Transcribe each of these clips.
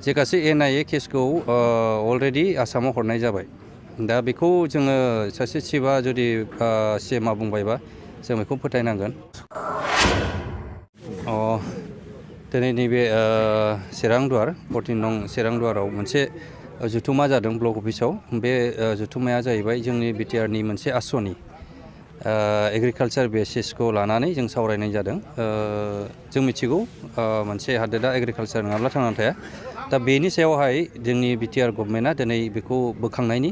जेखासे NIA केसखौ already आसामाव हरनाय जाबाय। दा बेखौ जोङो सासे चिफआ जुदि CMआ बुंबायबा जों बेखौ फोथायनांगोन। दिनै नैबे चिरांदुवार 14 नं चिरांदुवाराव मोनसे जुथुमा जादों ब्लक अफिसाव। बे जुथुमाया जाहैबाय जोंनि बिटिआरनि मोनसे आसनि एग्रिकालचार बेसिसखौ लानानै जों सावरायनाय जादों। जों मिथिगौ मोनसे हादोरा एग्रिकालचार नङाब्ला थांनानै थाया। दा बेनि सायावहाय जोंनि बिटिआर गभर्नमेन्टआ दिनै बेखौ बोखांनायनि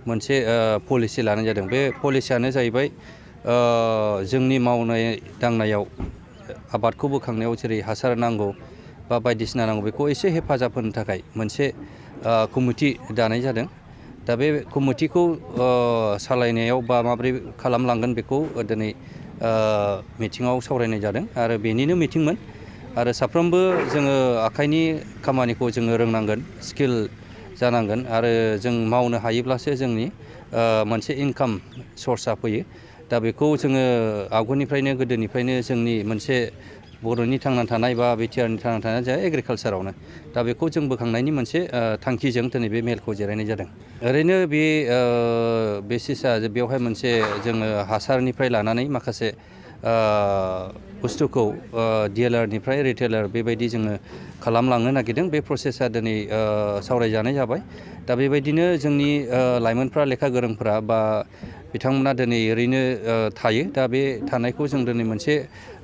मोनसे पलिसि लानाय जादों। बे पलिसियानो जाहैबाय जोंनि मावनाय दांनायाव आबादखौ बोखांनायाव जेरै हासार नांगौ बा बायदिसिना नांगौ बेखौ एसे हेफाजाब होनो थाखाय मोनसे कमिटि दानाय जादों। दा बे कमिटिखौ सालायनायाव बा माबोरै खालामलांगोन बेखौ दिनै मिटिङाव सावरायनाय जादों आरो बेनिनो मिटिंमोन। आरो साफ्रोमबो जोङो आखाइनि खामानिखौ जोङो रोंनांगोन, स्किल जानांगोन आरो जों मावनो हायोब्लासो जोंनि मोनसे इनकाम सर्सआ फैयो। दा बेखौ जोङो आवगोलनिफ्रायनो गोदोनिफ्रायनो जोंनि मोनसे बर'नि थांना थानाय बा बिटिआरनि थांना थानाया जाय एग्रिकालचारावनो। दा बेखौ जों बोखांनायनि मोनसे थांखिजों दिनै बे मेलखौ जिरायनाय जादों। ओरैनो बे बेसिसआ बेवहाय मोनसे जोङो हासारनिफ्राय लानानै माखासे बुस्थुखौ डिलारनिफ्राय रिटेलार बेबायदि जोङो खालामलांनो नागिरदों। बे प्रसेसा दिनै सावरायजानाय जाबाय। दा बेबायदिनो जोंनि लाइमोनफ्रा लेखा गोरोंफ्रा बा बिथांमोना दिनै ओरैनो थायो। दा बे थानायखौ जों दिनै मोनसे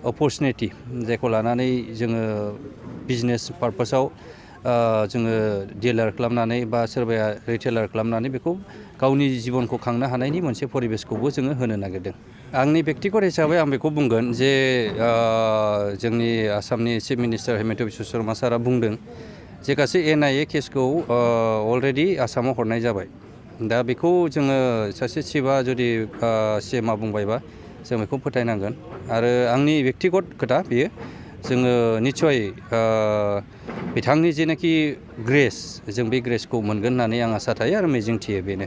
अपरचुनिटि जायखौ लानानै जोङो बिजनेस पारपासाव जोङो डिलार खालामनानै बा सोरबाया रिटेलार खालामनानै बेखौ गावनि जिबनखौ खांनो हानायनि मोनसे परिबेसखौबो जोङो होनो नागिरदों। आंनि बेक्तिगत हिसाबै आं बेखौ बुंगोन जे जोंनि आसामनि चिफ मिनिस्टार हिमन्त बिश्व शर्मा सारआ बुंदों जे गासै NIA केसखौ अलरेडि आसामाव हरनाय जाबाय। दा बेखौ जोङो सासे चिफआ जुदि CMआ बुंबायबा जों बेखौ फोथायनांगोन आरो आंनि बेक्तिगत खोथा बेयो। जोङो निस्सय बिथांनि जेनाखि ग्रेस जों बे ग्रेसखौ मोनगोन होननानै आं आसा थायो आरो मिजिंथियो बेनो।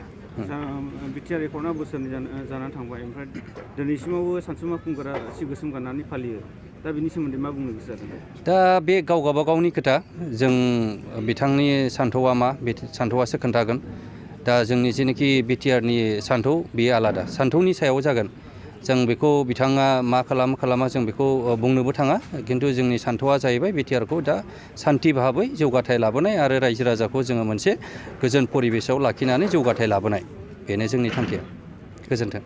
बिटिआर रेकर्डआ बोसोरनै जानानै थांबाय। ओमफ्राय दिनैसिमावबो सानसुमा खुंगुरा सि गोसोम गाननानै फालियो। दा बिनि सोमोन्दै मा बुंनो गोसो जादों? दा बे गाव गावबागावनि खोथा। जों बिथांनि सान्थौआ मा बे सान्थौआसो खोन्थागोन। दा जोंनि जेनाखि बिटिआरनि सान्थौ बेयो आलादा सान्थौनि सायाव जागोन। जों बेखौ बिथाङा मा खालामा जों बेखौ बुंनोबो थाङा। खिन्थु जोंनि सान्थौआ जाहैबाय बिटिआरखौ दा सान्थि भाबै जौगाथाय लाबोनाय आरो रायजो राजाखौ जोङो मोनसे गोजोन परिबेसाव लाखिनानै जौगाथाय लाबोनाय। बेनो जोंनि थांखिया। गोजोन्थों।